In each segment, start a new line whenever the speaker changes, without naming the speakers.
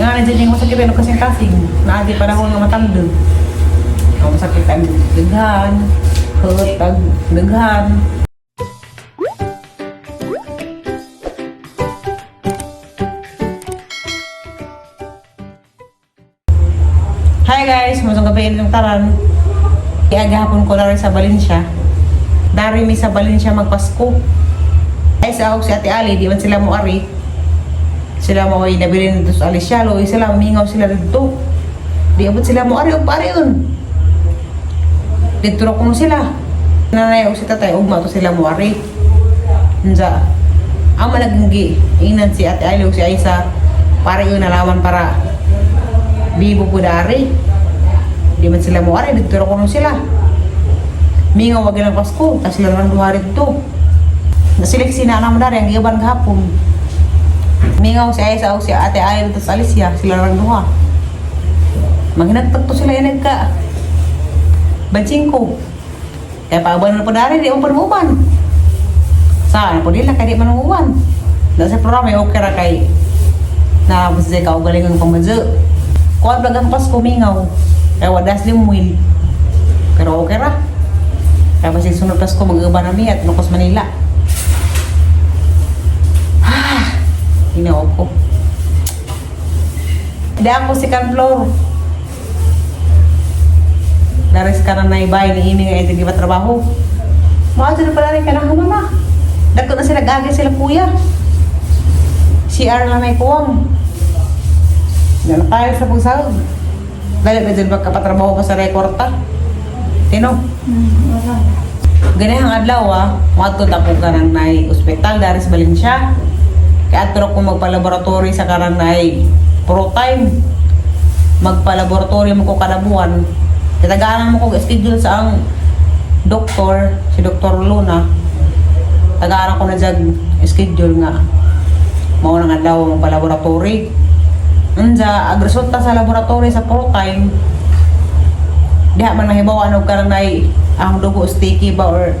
Nga na dyan yung masakit ano kasing kasing. Naadi panahon nga matandog. Ang masakit ang daghan, hurt ang daghan. Hi guys, masang gabi inyong taran. Iagahapon ko na rin sa Valencia. Dari mi sa Valencia magpasko. Ay sa ako si Ate Ali, di man sila mo ari. Sila mo ay nabili nito sa Alicialo, ay sila mingaw sila dito. Di abot sila mo ari og pare yun. Dito ra kuno sila. Nanay og si tatay ugma to sila mo ari. Unsa? Ang malaging ingnan si Ate Ali og si Aisa para yun nalaman para bibo po dari. Di man sila mo ari, dito ra kuno sila. Mingaw wag lang Pasko, tas sila lang duha dito. Nasileksi na naman dari ang iban gahapon. Mingaw si Aisa o si Ate Ayel tas Alicia, sila lang duha. Manghinagtag to sila yung nagka. Bansing ko. Kaya paaban na po dari, di mo panuuban. Saan po nila, kaya di man umuban. Dahil sa programa, okay ra kay na sa kaugaling ang pamadyo. Kuha ba ang Pasko mingaw. Kaya wadas limuil. Pero okay ra. Kaya basta sunod Pasko, mag-uban na mi at nukos Manila. Ah, hinaw ko. Hindi ako second floor. Daris ka na naibay ni Imi nga ito ba trabaho. Mga na pala rin ka na mama. Dagko na sila gagi sila kuya. CR na may kuwang. Hindi na kaya sa pagsahod. Dali na dyan magkapatrabaho ka sa rekorta. Tino?
Wala.
Ganihang adlaw ah, moadto ta ko kanang nay ospital dari sa Valencia. Kaya adto ko magpa-laboratory sa karang nay pro time. Magpa-laboratory mo ko kada buwan. Kitagaanan mo ko schedule sa ang doktor, si Dr. Luna. Tagaanan ko na jag schedule nga. Mao nang adlaw magpa-laboratory. Unsa ag resulta sa laboratory sa pro time, diha man mahibaw ano karang nay ang dugo sticky ba or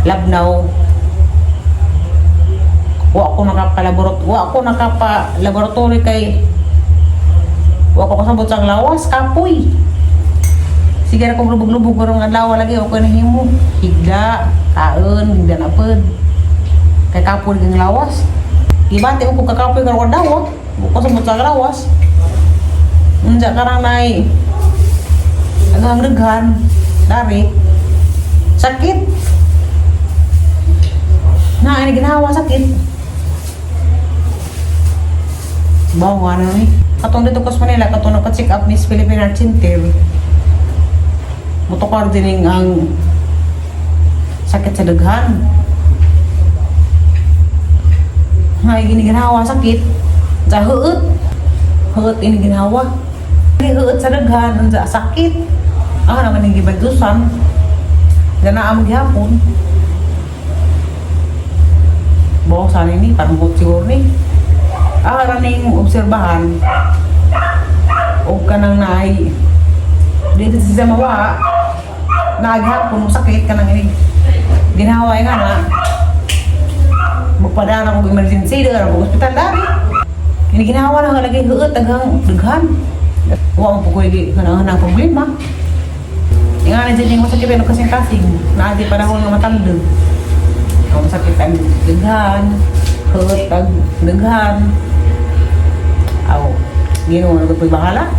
labnaw. Wa ko nakapa-laboratory kay wa ko kasabot sa lawas kapoy. Sige ra kong lubog-lubog karong adlaw lagi wa ko nahimo higda kaon higda na pod kay kapoy ging lawas. Gibati ko kakapoy karong adlaw wa ko kasabot sa lawas. Unsa karang nay ang daghan dari sakit na ini ginawa sakit bawa nga na ni katong dito ko sa Manila katong nagpa-check up Miss Philippine Art Center motokar din ang sakit sa daghan nga ginawa sakit sa huot huot ini ginawa huot sa daghan ang sa sakit ah naman yung gibadusan gana ang gihapon. Bawa sana ini parang hot siguro ni ah raning obserbahan o kanang naay dito sa mawa naghapon mo sakit kanang ini ginawa nga na magpadaan ako emergency dara ako ospital dari ini ginawa na nga lagi huot daghang daghan wa mo pugoy gi kanang problema. Nga na dyan yung masakit ano kasing kasing naadi panahon nga matandog. Ang masakit ang daghan, huot ang daghan. Aw, Ginoo na gud bahala.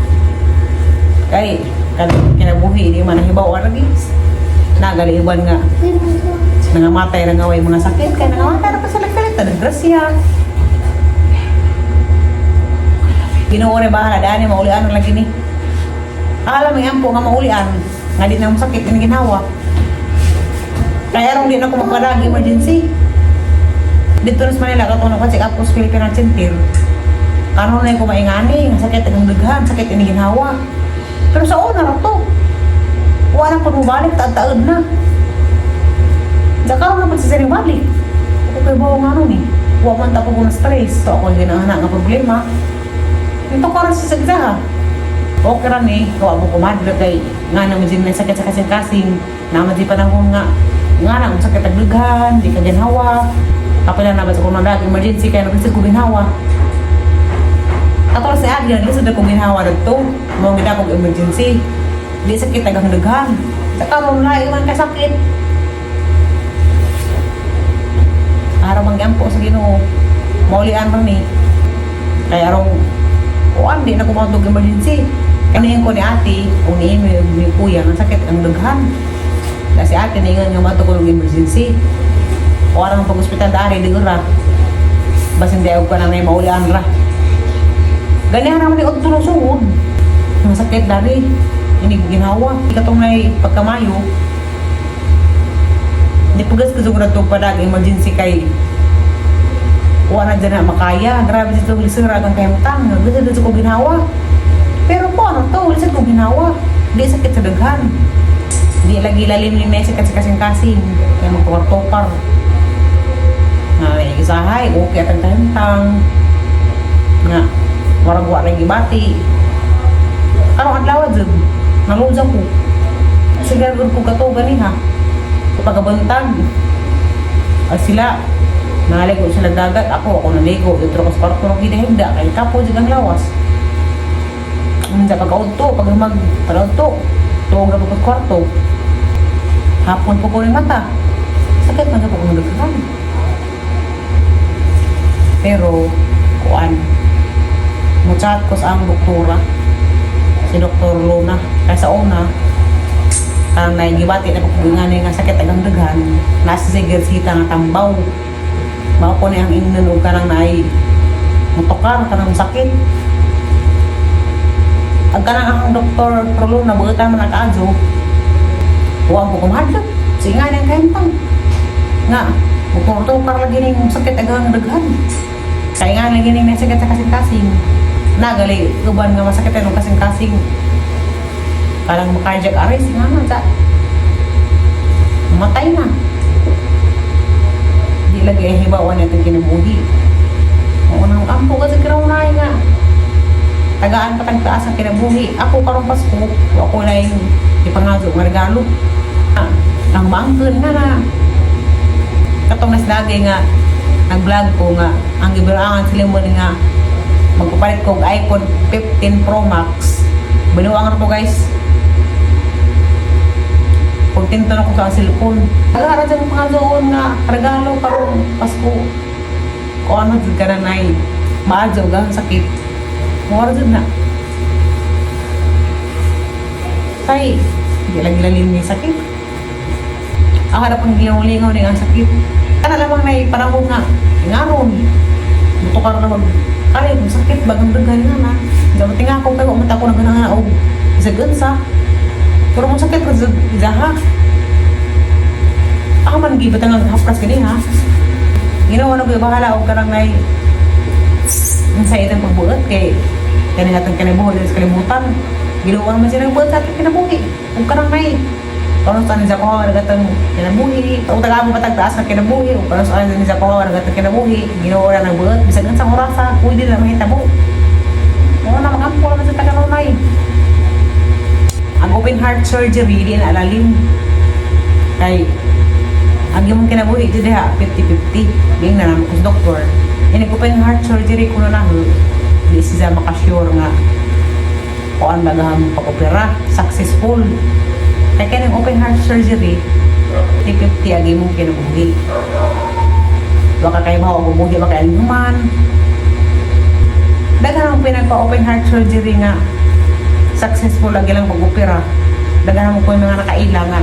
Kay kan kinabuhi di man nahibaw lagi. Nagaliwan nga nangamatay ra nga way mga sakit kay nangamatay ra pa sila kalit grasya. Ginoo na bahala dani maulian lagi ni. Akala may ampo nga maulian nga di na mo sakit ini ginawa. Kaya aron di na ko magpadag emergency. Dito na sa Manila katong nagpa-check up ko sa Philippine Heart Center. Karon na yung kumaingani, nga sakit ang daghan, sakit ini ginawa. Pero sa una ra to. Wala nang pamubalik, taad-taad na. Sa karon na sa siring balik. Ako kay bawa nga nun eh. Wa man ta ko na stress. So ako ginahana nga problema. Ito ko sa sagda ha. Okay ra ni, kawa mo kumadlo kay nga naman din may sakit sa kasing-kasing. Naman di panahon nga nga na ang sakit ang daghan, di ka ginhawa. Kapila na ba sa kumanda, emergency kaya naman ko ginhawa. Katulad sa Adrian, lisod na kong ginhawa dito. Mga gidakog emergency. Di sakit agang daghan. Sa karon lahi man kasakit. Araw mangyampo sa Ginoo. Maulian man ni. Kaya arong kuan di na ko mautog emergency. Kaniyan ko ni ate o ni imo ni kuya ang sakit ang daghan. Kasi ate ningon nga mato ko ng emergency. O arang pag-ospital dari di ura. Basin di ko na may maulian ra. Ganihan naman ni udto ng sugod. Ang sakit dari. Ini ginawa. Katong nay pagkamayo. Di pugas ko sugod to padag emergency kay wa na dyan na makaya. Grabe dito lisura ang kahimtang. Gusto dito ko ginawa. Pero po ano to, lisod ko ginawa. Di sakit sa daghan. Di lagi lalim ni may sakit sa kasing-kasing. Kaya magtukar-tukar. Nga, isahay, okay atang kahimtang. Nga, warag wa lagi bati. Karong adlaw jud, naluja ko. Sige gud ko kato gani ha. Pagabuntag. Ay sila, naligo sila dagat, ako, ako naligo. Dito ko sa kwarto ng hinahigda, kay kapo jud ang lawas. Unsa pagkaudto, pag mag pagkaudto, tuog na po ko sa kwarto. Hapon po ko rin mata. Sakit man sa po kong daghan. Pero, kuan, mo-chat ko sa among doktora, si Dr. Luna. Kaya sa una, parang naigibati na pagkulingan nga sakit agang daghan, nasa si Gersita nga tambaw. Mao ko ni ang ingnon og kanang naay mutokar kanang sakit. Ang kanang ang Dr. Luna, buutan man nakaadyo, wa po kumahadlok. Sige nga nang kahimtang. Nga, mutukar lagi ning sakit agang daghan. Kaya nga lagi ning may sakit sa kasing-kasing. Nagali, uban nga masakit ang kasing-kasing. Parang cardiac arrest nga na, sa. Matay na. Di lagi ay hibawan natin kinabuhi. Oo nang ampo kasi kiraunay nga. Tagaan pa tagtaas ang kinabuhi. Ako karong Pasko, ako na yung ipangazo nga regalo. Ah, ang maangkon nga na. Katong naslagay nga, nag-vlog ko nga, ang gibirangan sila mo nga, magpapalit ko og iPhone 15 Pro Max. Binuang na ko, guys. Kontento na ko sa cellphone. Nagharap sa mga doon nga, regalo karong Pasko. Kung ano jud ka na nay, maadyo ang sakit. Mura jud na. Kay, di lang lalim ni sakit. Ang harap ang gilingaw ni ang sakit. Kana lamang nay panahon nga, ingaron. Mutukar na mag, kare, kung sakit, bagang daghan nga na. Dapat nga ako, kaya umata ko na ganang og isag unsa. Pero kung sakit, jud idaha. Ako man gibatan nga hapras kini ha. Ginawa na ko bahala og kanang nay sa itang pagbuot kay kani atong kinabuhi sa kalibutan. Ginawa naman sila buot sa atong kinabuhi. Ug kanang nay karon sa ni ko nagatang kinabuhi. Ug taga mo patagtaas na kinabuhi. Ug karon sa ni ko nagatang kinabuhi. Ginawa na ng buot bisag unsang orasa pwede na mahitabo. Mo na magampo naman sa taga-runay. Ang open heart surgery di na alalim. Kay ang imong kinabuhi di diha 50-50. Being na naman ko sa doktor. Ini open heart surgery ko na na di siya makasure nga kuan bagahang pag-opera successful. Kaya kaning open heart surgery 50-50 ang imong kinabuhi. Baka kayo mahubuhi baka human. Daghan ang pinagpa-open heart surgery nga successful lagi lang pag-opera. Daghan mo ko yung mga nakaila nga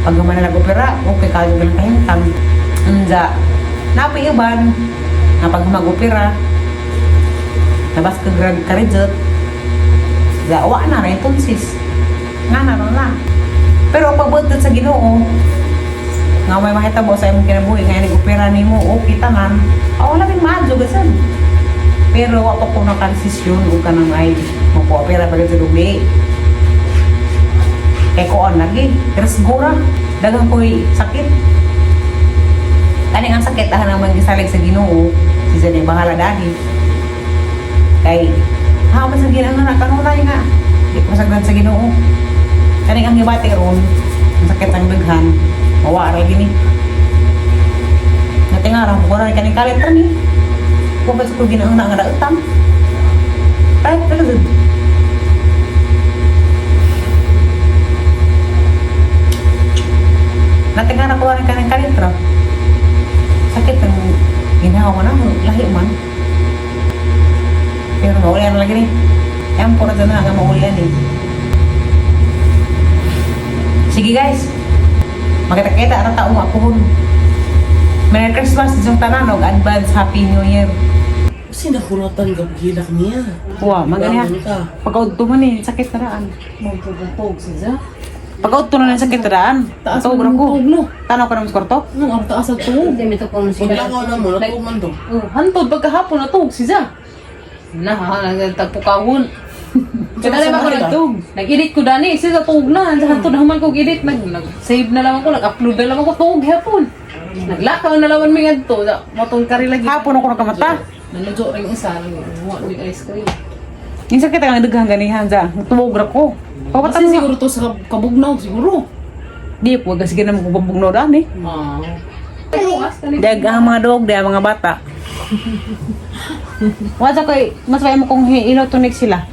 pag man na nag-opera, okay kayo lang kahimtang. Unja, napi uban nga pag mag-opera, nabas ka grad ka-reject, gawa na rin tonsis. Nga na na. Pero pagbuot sa Ginoo, nga may mahitabo sa imong kinabuhi nga nag-opera nimo okay tanan, aw labing maadyo gasan. Pero wa pa ko nakadesisyon ug kanang ay magpo-opera pa gid sa dugli. Kay koon lagi, pero siguro daghang ko'y sakit. Kani ang sakit ah naman gisalig sa Ginoo, si Zane bahala dahil. Kay ha man sa Ginoo na kanunay nga. Di ko masagdan sa Ginoo. Kani ang gibati ron, ang sakit ang daghan, mawa ra gini. Natingarang ko ra kaning kalit ra ni. Wa ba ko Ginoo na nga daotang. Ay, talaga. Natinga na ko ang kanang kalintro. Sakit ang ginawa ko na, lahi man. Pero maulian lagi ni. Yan po na dyan na, maulian eh. Sige guys, magkita-kita ang taong ako. Merry Christmas sa tanan og advance Happy New Year.
Sinakuratan gab gilak niya.
Wa, magani ha.
Bangon ka.
Pagkaudto man eh, sakit na raan.
Magpuputog siya.
Pagkaudto na lang sakit na raan.
Taas
Tuog
man
ra
ang
ko.
tuog, no?
Tanaw ka naman sa kwarto?
Nung ang taas ang tuog.
Hindi, may tukong sila.
Paglakaw na mo, natuman to.
Oh, hantod pagkahapon na tuog siya. Na, nagtagpukawon. Kaya ba ko nagtug? Nag-edit ko dani, siya sa tuog na. Sa hantod naman ko edit, nag-save na lang ako, nag-upload na lang ako tuog hapon. Naglakaw na lawan mi ngadto, motong kari lagi.
Hapon ako nakamata.
Nanudyo rin isa, nagmuha ni ice cream.
Yung sakit ang daghang ganihan za. Tuog ra ko.
Kasi
Pagkatan
siguro to sa kabugnaw siguro.
Di po kasi naman ko pabugno daan eh.
Ah.
Dag ang mga dog, di ang mga bata. Wala ko mas may mo kung ilotunik sila.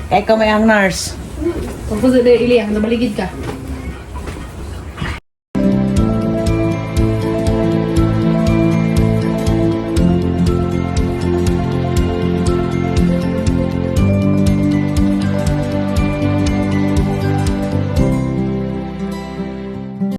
Kaya ka may ang nurse.
Pagpusod na ili, ang baligid ka.